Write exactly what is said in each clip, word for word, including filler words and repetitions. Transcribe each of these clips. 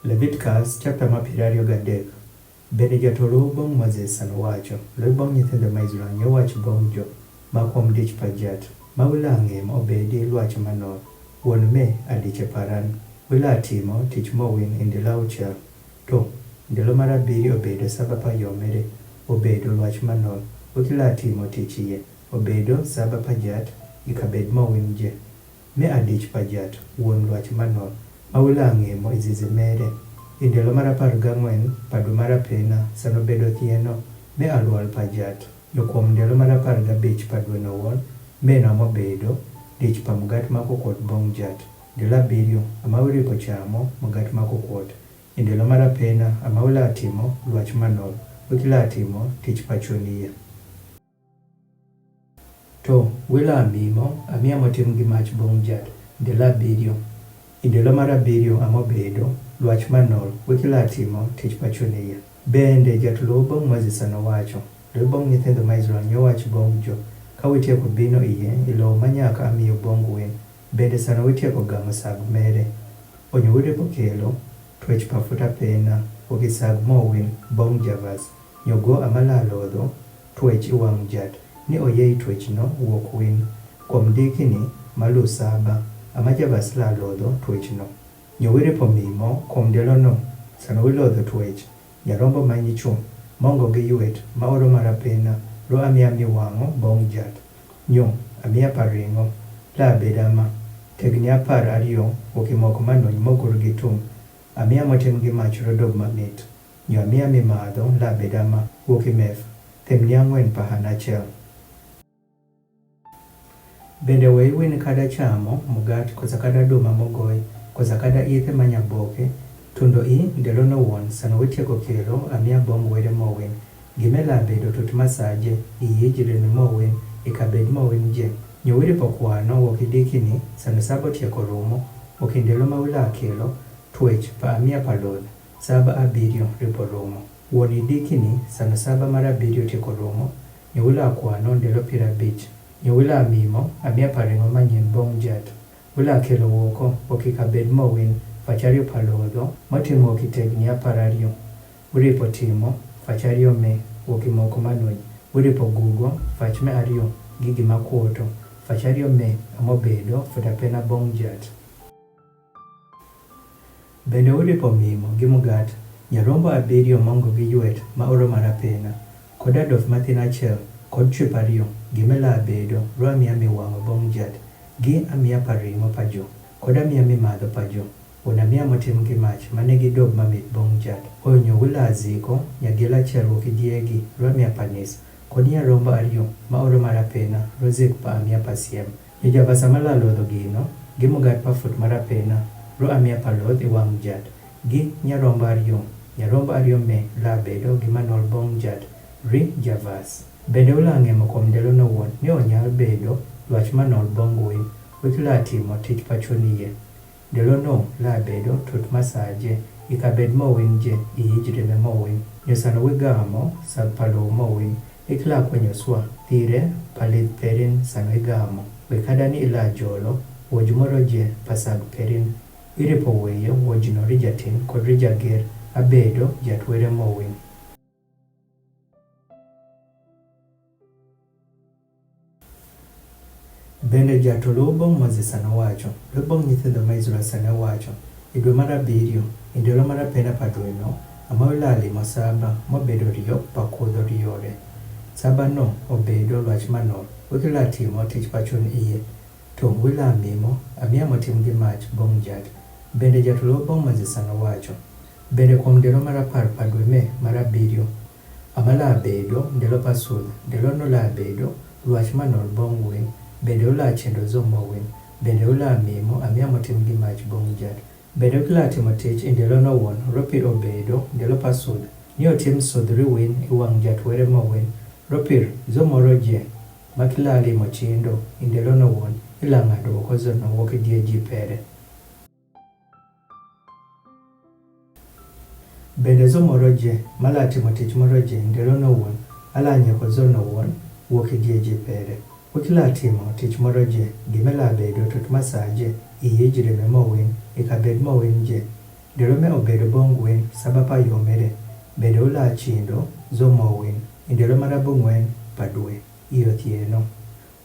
Levitikas chapta ma piero ariyo gadek. Bende jatolo bong Moses sano wacho, lo bong nyithindo ma Israel nyo wach bong jo, ma kom dich pa jat, ma wila ng'e ma obedi lwach manol, won me adiche paran, wila timo tich mowin indila uchel. To, ndilo mar abiriyo obedo saba pa yomere, obedo lwach manol, wikila timo tich iye, obedo saba pa jat, ikabed mowin je. Me adich pa jat, won lwach manol, ma wila ng'e mo izizi mere. Indelo mar apar gang'wen, pa dwe mar apena, sano bedo thieno, me alwal pa jat. Nyo kuom ndelo mar apar gabich pa dwe no won, me na mo bedo, dich pa mgat ma kokot bong jat. Ndelo abiriyo, ama wiri po chamo, mgat ma kokot. Indelo mar apena, ama wila timo, lwach manol, wikila timo, tich pa chuniye. To, wila amimo, amia motim gi mach bong jat, ndelo abiriyo. Indelo mar abiriyo amo bedo, lwach manol, wikila timo, tich pa chuniye. Bende jatlo bong Moses ano wacho, lo bong nyithindo ma Israel nyo wach bong jo, ka witieko bino iye, ilo manyaka amiyo bong wen, bende sano witieko gamo sag mere. Onyo wiri po kelo, twech pa futa pena, oki sag mo wen, bong javas. Nyogo ama la lodho, twech iwang jat, ni oyei twech no, wok win. Kom diki ni, malu saba, ama javas la lodho, twech no. Nyo wiri po mimo, kom delo no, sano wi lodho twech. Nyarombo ma nyichwo, mongo gi ywet, ma oro mar apena, lo amia mi wango, bong jat. Nyo, amia pa ringo, la beda ma. Tegni apar ariyo, oki moko manony mogur gi tum. Amia motim gi mach rodog mamit. Nyo amia mi madho, la beda ma, wuki mef, them ni ang'wen pa han achiel. Bende we iwin kada chamo, mugat, kosa kada duma mogoi, kosa kada ithe manya boke, tundo i, ndelo no won, sano witieko kelo, amia bong wede mowin, gime la bedo tut masaje, i yijire mi mowin, ikabed mowin je. Nyo wiri po kwano, woki diki ni, sano sabo tieko rumo, woki ndelo ma wila kelo, twech, pa amia pa lodh. Saba abiriyo ripo romo. Woni diki ni, sano saba mar abiriyo tieko romo, nyo wila kwano ndelo pira bich. Nyo wila amimo, amia pa ringo manyin bong jat. Wila kelo woko, oki kabed mowin, fachariyo pa lodho, motimo oki tegni apar ariyo. Wiri po timo, fachariyo me, woki moko manony. Wiri po gugo, fach me ariyo, gigi ma kuoto. Fachariyo me, amo bedo, futa pena bong jat. Bende uripo mimo gi mugat, nyarombo abiriyo mongo gi ywet ma oro mar apena, kod adof mathin achiel, kod chupa ariyo, gime la abedo, ro amia mi wang'o bong jat, gi amia pa ring'o pa jo, kod amia mi madho pa jo, un amia motim gi mach, mane gi dob mamit bong jat, oyo nyo wila aziko, nyagila achiel wuki diegi, ro amia pa nis, kod nyarombo ariyo, ma oro mar apena, ro zik pa amia pa siem. Ni javas ama la lodho gino, gi mugat pa fut mar apena, ro amia pa lodh i wang jat, gi nyarombo ariyo, nyarombo ariyo me la bedo gi manol bong jat, ri javas. Bende ula ng'emo kom ndelo no won, ni onyal bedo, lwach manol bong win, wik la timo tich pa chuni ye. Ndelo no la bedo tut masaje, ikabed mowin je, i yijrime mowin, nyo sano wigamo, sag palo mowin, ikla kwenyo swa, thire, palith perin, sano igamo, wikada ni ila jolo, woj moro je, pa sag perin, iripo weyo, woj no rijatin, kod rijager, abedo, jatwere mowin. Bende jatolo bong Moses sano wacho, lo bong nyithindo ma Israel sano wacho, i dwe mar abiriyo, i ndelo mar apena pa dwe no, ama wila limo saba, mobedo riyo, pa kudho riyore. Saba no, obedo lwach manol, wik la timo tich pa chun iye. To wila mimo, amia motim gi mach bong jat. Bende jatolo bong Moses sano wacho, bende kuom ndelo mar apar pa dwe me mar abiriyo, ama la bedo, ndelo pa sudh, ndelo no la bedo, lwach manol bong win, bende ula chendo zo mowin, bende ula mimo, amia motim gi mach bong jat. Bende wik la timo tich i ndelo no won, ropir obedo, ndelo pa sudh, ni otim sudh riwin, i wang jatwere mowin, ropir, zo moro je, ma kila limo chindo, i ndelo no won, ila ng'ado woko zo no wok i die ji pere. Bende zo moro je, ma la timo tich moro je, ndelo no won, ala nyeko zo no won, wok i die ji pere. Wik la timo tich moro je, gime la bedo tut masaje, i yijrime mowin, ikabed mowin je. Ndelo me obedo bong win saba pa yo mere, bende ula chindo zo mo win, i ndelo marabungwen pa dwe, iyo thieno.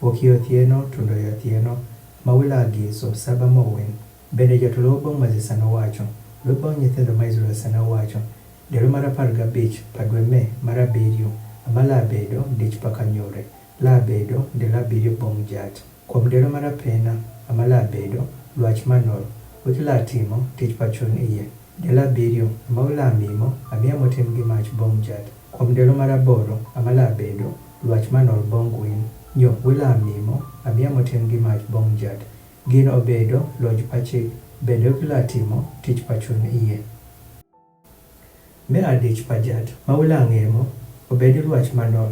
Wok iyo thieno tundo iyo thieno, ma ula giso saba mo win. Bende jatolo bong Moses sano wacho, lo bong nyithindo ma Israel sano wacho, ndelo marapar gabich pa dwe me marabiriyo, ama la bedo dich pa kanyore, la bedo ndelo abiriyo bong jat. Kuom ndelo marapena, ama la bedo lwach manol, wek la timo tich pa chun iye. Ndelo abiriyo, ama ula mimo, amia motim gi mach bong jat. Kuom ndelo maraboro, ama la bedo lwach manol bong win, nyo ula mimo, amia motim gi mach bong jat. Gino obedo loj pa chik, bende wek la timo tich pa chun iye. Me adich pa jat, ma ula ngemo, obedo lwach manol,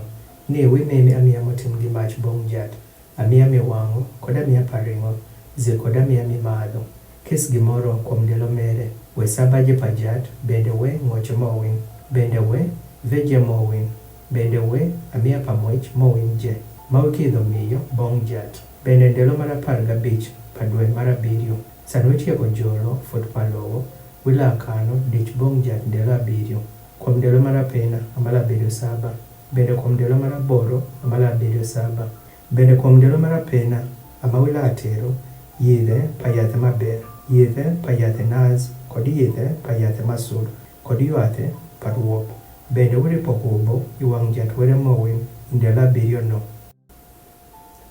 ni wi meme amia motim gi mach bong jat, amia mi wango, kod amia pa ringo, ze kod amia mi madho. Kis gimoro kuom ndelo mere, we saba je pa jat, bende we ngoche mo win, bende we ve je mo win, bende we amia pa mwech mo win je, ma wek idho miyo bong jat. Bende ndelo marapar gabich pa dwe marabiriyo, sano wek tieko jolo fut pa lowo, wila kano dich bong jat ndelo abiriyo. Kuom ndelo marapena, ama la bedo saba. Bende kuom ndelo maraboro, ama la bedo saba. Bende kuom ndelo marapena, ama wila tero yidhe pa yathe maber, yidhe pa yathe naz, kod yidhe pa yathe masur, kod ywathe pa ruoth. Bende uripo kubo i wang jat were mo win i ndelo abiriyo no.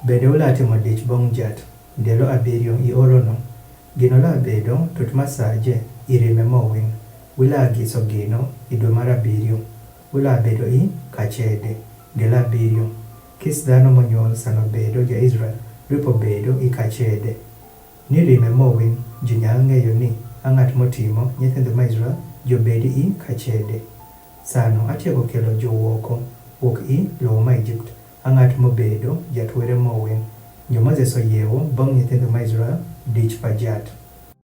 Bende ula timo dich bong jat ndelo abiriyo i oro no. Gino la bedo tut masaje i rime mo win. Wila giso gino i dwe marabiriyo. Wila bedo i kachede ndelo abiriyo. Kis dhano monyuol sano bedo ja Israel ripo bedo i kachede. Ni rime mo win, ji nyal ng'eyo ni ang'at motimo nyithindo ma Israel jobedi i kachede. Sano atieko kelo jowoko wuok i lowo ma Egypt, ang'at mobedo jatwere mo win. Nyo Moses oyewo bong nyithindo ma Israel dich pa jat.